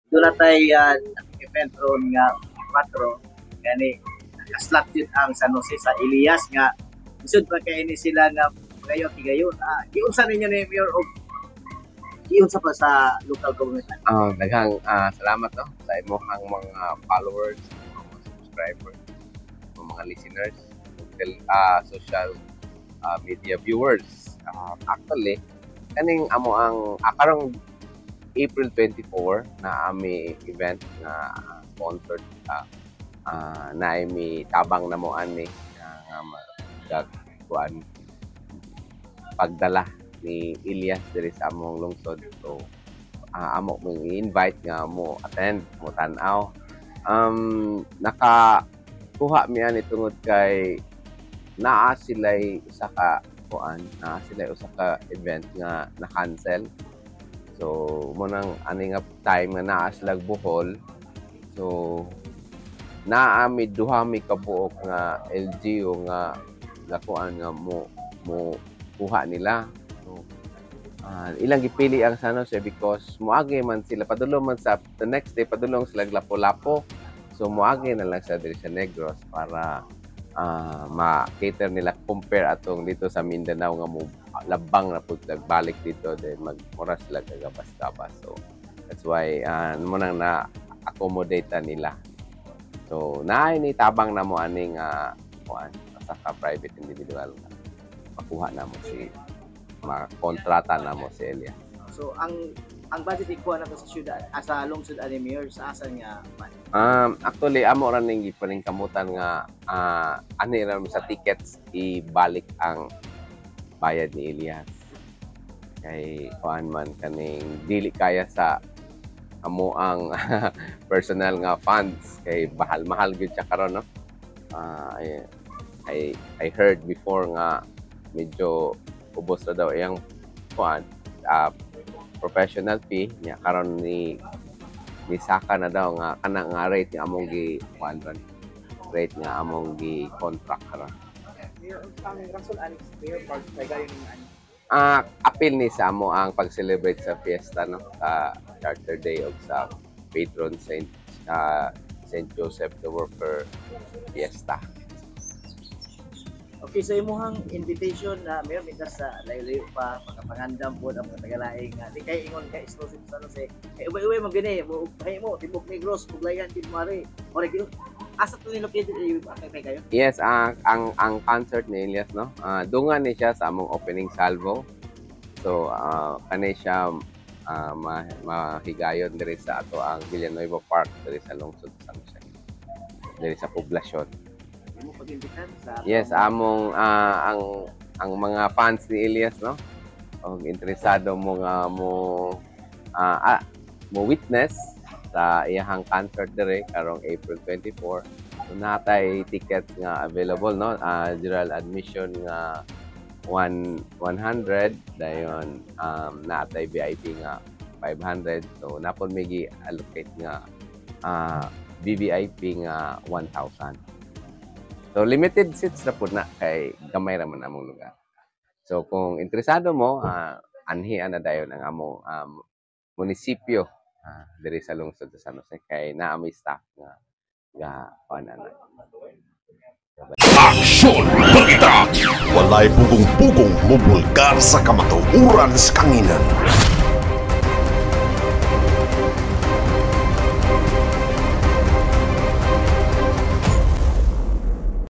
Doon na tayo event ron nga 4 gani nakaslot yun ang San Jose sa Elias nga isod pa kay ni sila nga ngayon higayon. Giunsa ninyo ni Mayor og giunsa pa sa local government? Daghang salamat, no, sa imong mga followers, mga subscribers, mga listeners, social media viewers. Actually, kaning amo ang karong April 24 na ami event nga sponsored na mi tabang na mo ani nga kuan pagdala ni Elias diri sa among lungsod. So amo mo i-invite nga mo attend, mo tan-aw. Naka kuha mi ani tungod kay naa sila'y usa ka kuan, naa sila'y usa ka event nga na-cancel. So mo nang ani nga time nga naa sila Bohol. So naa mi duha mi kabuok nga LGU nga kuan nga mo mo kuha nila. So ilang gipili ang San Jose because moagi man sila padulong man sa the next day, padulong sila Lapu-Lapu. So moagi na lang sila diri sa Negros para ma-cater nila compare atong dito sa Mindanao nga mo labang na pud balik dito, then magmura sila kagabas-gabas. So that's why mo nang na accommodate nila. So naay ni tabang na mo aning kuan sa ka private individual nga makuha na mo si makontrata na mo si Elias. So ang budget ikuha na to sa syudad, sa lungsod ani, Mayor, sa asan nga man? Actually, amo ra ning gipaningkamutan nga ani ra sa tickets ibalik ang bayad ni Elias. Kay kuan man kaning dili kaya sa amo ang personal nga funds kay mahal-mahal gyud siya karon, no. I heard before nga medyo ubos na daw iyang kuan professional fee niya karon ni saka na daw nga kana nga rate nga among gi kuan ron, rate nga among gi contract karon. Mayor, ang rason ani, Mayor, pag gayon ninyo ani? Apil ni sa amo ang pag-celebrate sa fiesta, no, sa Charter Day og sa patron Saint Saint Joseph the Worker Fiesta. Okay, so imuhang invitation na, Mayor, mitas sa layo-layo pa makapangandam po ang mga tagalaing nga di kay ingon kay exclusive sa San Jose kay uwi-uwi man gini mo mo tibok Negros ug layan din mo ari ore gino asa to ni located kay kayo? Yes, ang concert ni Elias, no. Dungan ni siya sa among opening salvo. So kani siya mahigayon diri sa ato ang Villanueva Park diri sa lungsod sa San Jose. Diri sa poblasyon. Imo pag-imbitan sa Yes, among ang mga fans ni Elias, no. Og interesado mo nga mo mo witness sa iyahang concert diri karong April 24. So natay tickets nga available, no. General admission nga 1 100, dayon natay VIP nga 500. So napon may gi-allocate nga VVIP nga 1,000. So limited seats ra pud na kay gamay ra man among lugar. So kung interesado mo, anhian na dayon ang among munisipyo diri sa lungsod sa San Jose kay naa may staff nga ga kuan ana. Aksyon Balita! Walay pugong-pugong mubulgar sa kamatuoran sa kanginan.